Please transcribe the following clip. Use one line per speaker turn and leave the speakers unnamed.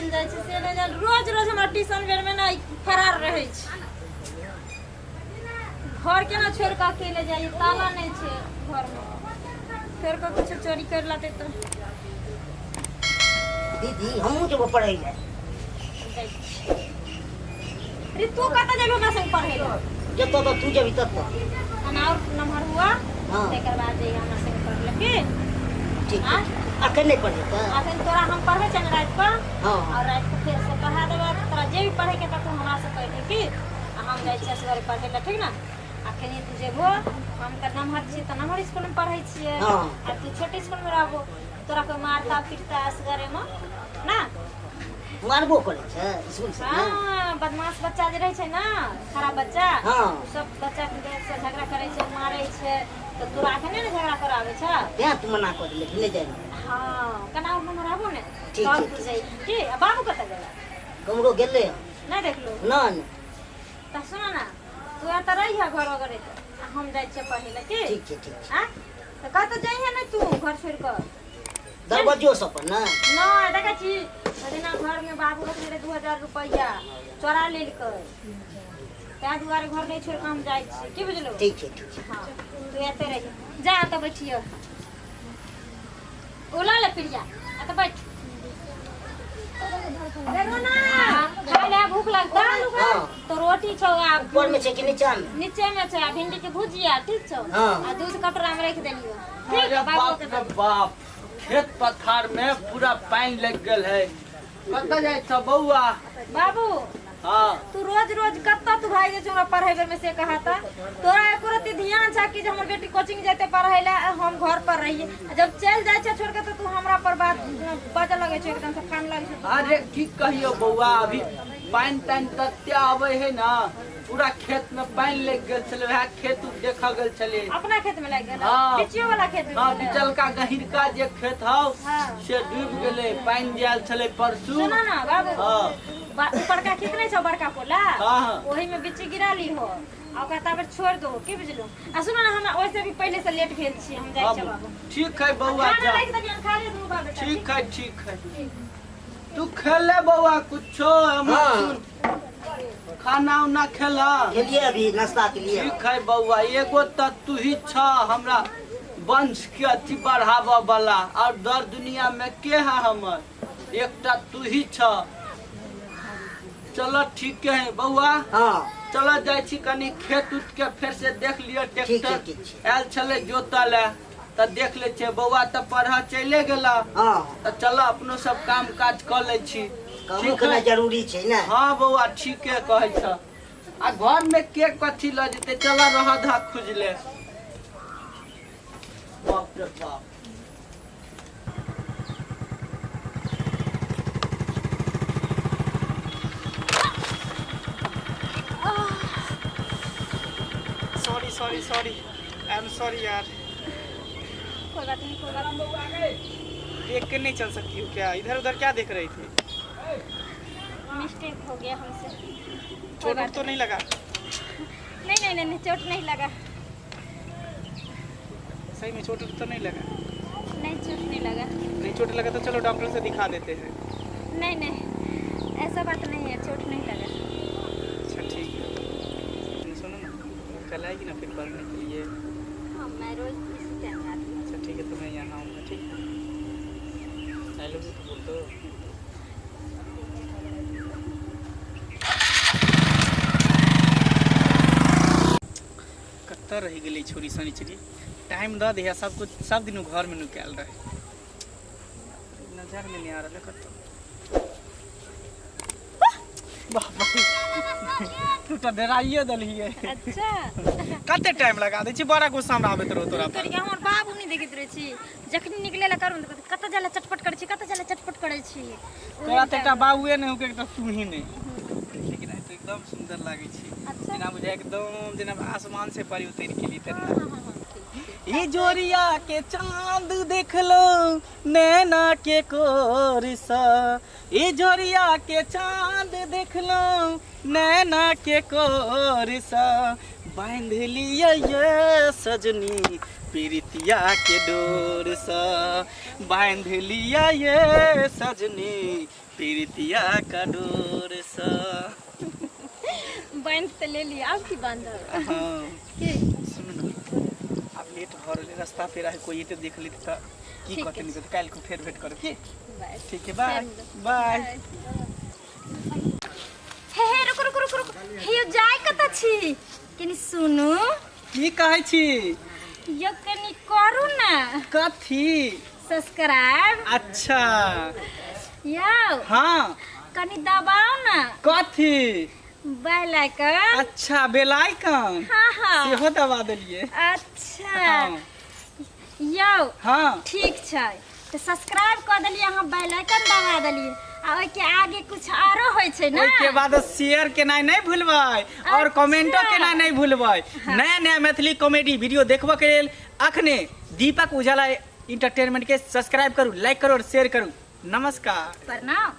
चलि जाइ छै से नहि जान। रोज रोज हमरा ट्यूशन बेर मे ने ई फरार रहै छै। घर केना छोड़ि कऽ अकेले जाइए, ताला नहि छै घरमे, फेर कऽ किछु चोरी करि लेतै तऽ।
दीदी, हमहूँ जेबो पढ़ै लए।
जाइ छी। रे तू कतऽ जेबही हमरा संग पढ़ै लए?
जतऽ तक तू जेबही ततऽ।
हम आओर नमहर हुआ तकर बाद जइहे हमरा संग पढ़ै लए की।
ठीक
आँ?
छै, अखन नहि पढ़ेतै?
अखन तोरा हम पढ़बै छियै ने राति कऽ।
हँ।
और राति कऽ फेर से पढ़ा देबै। तोरा जे भी पढ़ैके हेतौ तू हमरा से कहि दे की, आ हम जाइ छियै असगरे पढ़ै लए, ठीक ने? अखन तू जेबहो, हम तऽ नमहर छियै तऽ नमहर स्कूलमे पढ़ै छियै। आ तू छोट स्कूलमे रहबो, तोरा कोइ मारता पीटता असगरेमे ना?
मारबो करै छै स्कूल से?
हाँ, बदमाश बच्चा जे रहै छै ने, खराब बच्चा, ओ सब बच्चा के से झगड़ा करै छै, मारै छै, तऽ तोरा अखन नहि ने झगड़ा करऽ आबै छै।
तें तू मना कऽ देले कि नहि जाइ।
हाँ, केना नमहर रहबो ने
ठीक
तब
छै,
तू
ठीक।
जइबही की। आ बाबू कतऽ गेलै?
कमरो गेलै हँ।
नहि देखलू?
नहि।
तऽ सुन ने, तू एतऽ रहिह घर वगैरह, आ हम जाइ छियै पढ़ै लए की।
ठीक छै, ठीक छै।
आँ, तऽ कतऽ जइहे नहि तू घर छोड़ि कऽ।
दरबज्जो सब पर ने?
नहि, देखै छी ओहि दिना घरमे बाबू रखने रहै 2000 रुपैआ, चोरा लेलकै, ताहि दुआरे घर नहि छोड़ि कऽ हम जाइ छी की, बुझलू?
ठीक छै, ठीक छै।
हँ, तू एतऽ रही, जा एतऽ बैठियो। ओ लऽ ले प्रिया, एतऽ बैठ। खाय ले भूख लगता तो रोटी छौ आ
ऊपर में छै कि नीचा में?
नीचे में छै, आ भिंडी के भुजिया, ठीक छौ? आ दूध कटोरा में रख देलियो, ठीक?
अरे
बाबू
बाप
के
रे बाप, खेत पथार में पूरा पानि लग गेल है। कतऽ जाइ छ बौआ?
बाबू। तू रोज रोज कतऽ तू भागि जाइ छौ हमरा पढ़ै बेर में से कहा तऽ? तोरा एको रत्ती ध्यान छह कि जे हमर बेटी कोचिंग जेतै पढ़ै लए, आ हम घर पर रहियै? आ जब चलि जाइ छै छोड़ के तऽ तू हमरा पर बात बाजऽ लगै छौ, एकदम से कान लगै छौ।
अरे की कहियो बौआ, अभी पानि तानि तते आबै है ने, पूरा खेत में पानि लागि गेल छलै, वएह खेत उत देखऽ गेल छलै।
अपना खेत में लागि गेल?
हाँ।
बिचियो वाला खेत में?
हाँ, बिचलका गहिरका जे खेत हौ से डूबि गेलै, पानि जे आयल छलै परसू।
सुनो ना बाबू। ऊपरका खेत नहीं छौ, बड़का कोला?
हाँ।
ओही में बिच्ची गिरा ली हो आ ओकरा ताबे छोड़ दो की, बुझलू? आ सुनो ना, हम ओइसे भी पहले से लेट भेल छी, हम जाइ छी बाबू।
ठीक है बौआ,
खाना
जा।
राखि देलियन, खा ले दुनू बाप बेटा।
ठीक है, ठीक है, तू खेले बौआ कुछो, हम सुन, खाना उना खेला?
खेलिए, अभी नाश्ता के लिए।
ठीक है बौआ, एगो तऽ तू ही छ हमरा वंश के अथी बढ़ाबऽ वाला, और दर दुनिया में के है हमर? एकटा तू ही छ। चलो ठीक है बौआ। चलो जाइ छी कनी खेत उत के फेर से देख लिअ।
ठीक छै।
ट्रैक्टर
ठीक छै।
आयल छलै जोतऽ लए तऽ देख लै छियै। बौआ तऽ पढ़ऽ चलि गेला। तऽ चलऽ, अपनो सब काम काज कऽ लै छी।
कामो
ठीक
केनाइ
है?
जरूरी छै ने।
हाँ बौआ, ठीके कहै छ। आ घर में के कथी लऽ जेतै? चलऽ, रह धा खुजले। बाप रे बाप।
Sorry sorry sorry, I am sorry यार।
कोई बात नहीं, कोई बात नहीं।
देख के नहीं चल सकती हो क्या? इधर उधर क्या देख रही थी?
मिस्टेक हो गया हमसे, कोई
चोट
बात
तो नहीं लगा?
नहीं नहीं नहीं नहीं, चोट नहीं लगा।
सही में चोट तो नहीं लगा?
नहीं, चोट नहीं लगा।
नहीं चोट लगा तो चलो डॉक्टर से दिखा देते हैं।
नहीं नहीं, ऐसा बात नहीं है, चोट नहीं लगा।
अच्छा ठीक है, सुनो ना, कल आएगी ना फिर पढ़ने के लिए?
हाँ, मैं रोज इसी टाइम आती हूँ।
अच्छा ठीक है, तो मैं यहाँ आऊँगा, ठीक है? I love you तो बोल दो। कतऽ रहि गेलै छोरी शनिचरी? टाइम दऽ दैया सब कुछ, सब दिन घरमे नुकायल रहै, नजरमे नहि आ रहलै कतऽ। बाप रे, तू तऽ डराइए देलहिए।
अच्छा।
कते टाइम लगा दै छी, बड़ा गुस्सा हमरा आबैत रहो तोरा पर।
तोरी, हमर बाबू नहि देखैत रहै छी, जखनी निकले ला करू तऽ कतऽ जाला चटपट करै छी, कतऽ जाला चटपट करै छी।
तोरा तऽ एकटा बाबुए नहि होके, एकटा तू ही नहि। लेकिन आइ तो एकदम सुन्दर लागै छी। जेना बुझाय एकदम जेना आसमान से परी उतरि गेली तेना।
हाँ हाँ हाँ ठीक ठीक।
ई जोरिया के चांद देख लो नैना के कोर सा, ई जोरिया के चांद देख लो नैना के कोर सा, बांध लिया ये सजनी प्रीतिया के डोर सा, बांध लिया ये सजनी प्रीतिया का डोर सँ।
बांध तऽ लेली, आब की बांधब?
हाँ।
की?
सुनू ने, आब लेट भऽ रहलै, रास्ता पे रहे कोई एते देख लेत तऽ की
ठीक
कहतै?
अछि।
नहि कहतै। काल्हि को फेर भेंट करब की?
बाय।
ठीक है, बाय।
फेर मिलब।
बाय।
हे हे, रुक रुक रुक रुक, हे यौ, जाय कतऽ छी? कनी सुनू।
की कहै छी?
यौ, कनी करू ने।
कथी?
सब्सक्राइब।
अच्छा।
यौ।
हाँ।
कनी दबाउ ने।
कथी?
Bell icon.
अच्छा, बेल आइकन।
हाँ हाँ।
सेहो दबा देलियै।
अच्छा।
हाँ।
यौ।
हाँ।
ठीक छै, तऽ सब्सक्राइब कऽ देलियै अहाँ, बेल आइकन दबा देलियै, आ ओहिके आगे कुछ आरो होइ छै ने?
ओहिके बाद शेयर केनाइ नहि भूलबै और कमेंटो केनाइ नहि भूलबै। नया नया मैथिली कॉमेडी वीडियो देखबऽ के लेल अखने दीपक उजाला इंटरटेनमेंट के सब्सक्राइब करू, लाइक करू और शेयर करू। नमस्कार।
प्रणाम।